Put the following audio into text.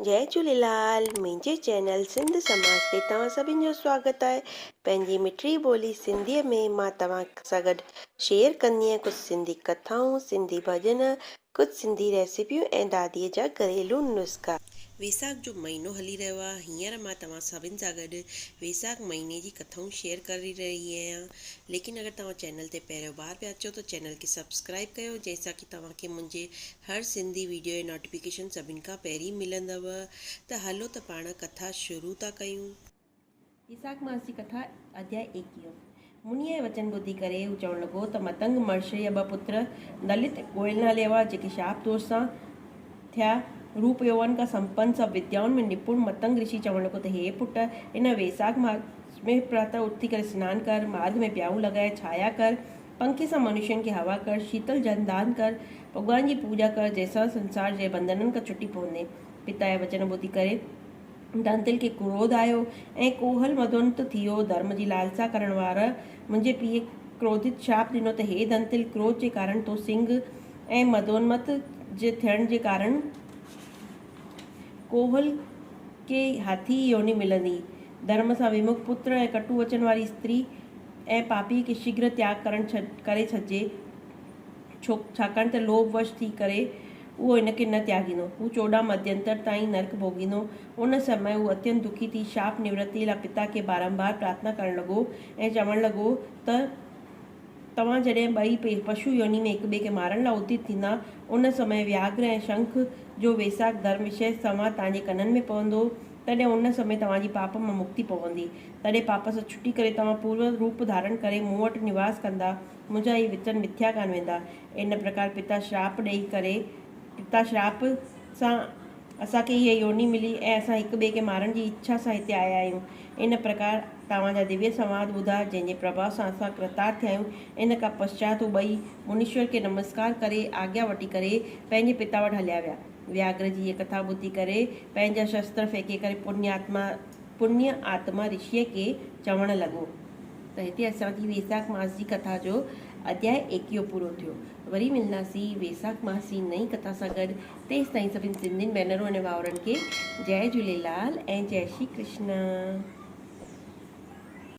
جئي جهوليلال منهنجي چينل سنڌ سماج تي توهان سڀن جو سواگت آهي پنهنجي مٺڙي ٻولي سنڌي ۾ مان توهان سان گڏ شيئر ڪندي آهيان ڪجهه سنڌي ڪٿائون سنڌي ڀڄن ڪجهه سنڌي ريسيپيون ۽ دادي جا گهريلو نسخا. ويساک جو مهينو هلي رهيو آهي هينئر مان توهان سڀن سان گڏ ويساک مهيني جي ڪٿائون شيئر ڪري رهي آهيان ليڪن اگر توهان چينل تي پهريون بار پيا اچو ته چينل کي سبسڪرائب ڪيو جنهن سان ڪي توهان کي منهنجي هر سنڌي ويڊيو جي نوٽيفڪيشن سڀن کان پهرين ملندو ته هلو ته پاڻ ڪٿا شروع ٿا ڪيون. ويساک ماس جي ڪٿا اڌياء ايڪيهون. منيء جي وچن ٻڌي ڪري هو چوڻ لڳو ته متنگ مهرشيء جا ٻه پتر دلت ۽ ڪوئل نالي هئا، جيڪي شاپ دوش سان ٿيا. روپ يوون کان سمپن، سڀ وديائن ۾ نپڻ متنگ رشي چوڻ لڳو ته هي پٽ! هن ويساک ماس ۾ پراتهه اٿي ڪري سنان ڪر، مارڳ ۾ پيائون لڳائي ڇايا ڪر، پنکي سان منشين کي هوا ڪر، شيتل جل دان ڪر، ڀڳوان جي پوڄا ڪر، جنهن سان سنسار جي بنڌنن کان ڇٽي پوندين. پتا جا وچن ٻڌي ڪري دانتيل کي ڪروڌ آيو ۽ ڪوهل مدونت ٿي ويو. ڌرم جي لالسا ڪرڻ وارا منهنجي پيء ڪروڌت شاپ ڏنو ته هي دنتيل ڪروڌ جي ڪارڻ تو سنگهه ۽ مدونمت جي ٿيڻ جي ڪارڻ ڪوهل کي هاٿي ئي يوني ملندي. ڌرم سان ومک پتر ۽ ڪٽو وچن واري استري ۽ پاپيء کي شيگهر تياڳ ڪرڻ ڪري ڇڏجي. ڇو ڇاڪاڻ ته لوڀ وش ٿي ڪري اهو هن کي نه تياڳيندو. هو 14 مدينتر تائين نرڪ ڀوڳيندو. ان سمي هو اتينت دکي ٿي شاپ نورتيء لاء پتا کي بارنبار پرارٿنا ڪرڻ لڳو ۽ چوڻ لڳو ته توهان جڏهن ٻئي پشو يوني ۾ هڪ ٻئي کي مارڻ لاء اديت ٿيندا، ان سمي وياگهر ۽ شنک جو ويساک ڌرم وشيه سنواد توهان جي ڪنن ۾ پوندو، تڏهن ان سمي توهان جي پاپ مان مڪتي پوندي. تڏهن پاپ سان ڇٽي ڪري توهان پورو روپ ڌارڻ ڪري مون وٽ نواس ڪندا. منهنجا اهي وچن مٿيا ڪانه ويندا. ان پرڪار پتا شراپ ڏيئي ڪري پتا شراپ سان اسان کي هيء يوني ملي ۽ اسان هڪ ٻئي کي مارڻ جي اڇا سان هتي آيا آهيون. ان پرڪار توهان جا دويه سنواد ٻڌا، جنهن جي پرڀاء سان اسان ڪرتارٿ ٿيا آهيون. ان کان پشچات هو ٻئي منيشور کي نمسڪار ڪري آگيا وٺي ڪري پنهنجي پتا وٽ هليا ويا. وياگهر جي هيء ڪٿا ٻڌي ڪري پنهنجا شستر ڦيڪي ڪري پنيه آتما رشيء کي چوڻ لڳو. ته هتي اسان جي ويساک ماس جي ڪٿا جو اڌياء ايڪيهون پورو ٿيو. وري ملنداسين ويساک ماس جي نئين ڪٿا سان گڏ. تيستائين سڀني سنڌين ڀينرون ۽ ڀائرن کي جئي جهوليلال ۽ جئي شري ڪرشن.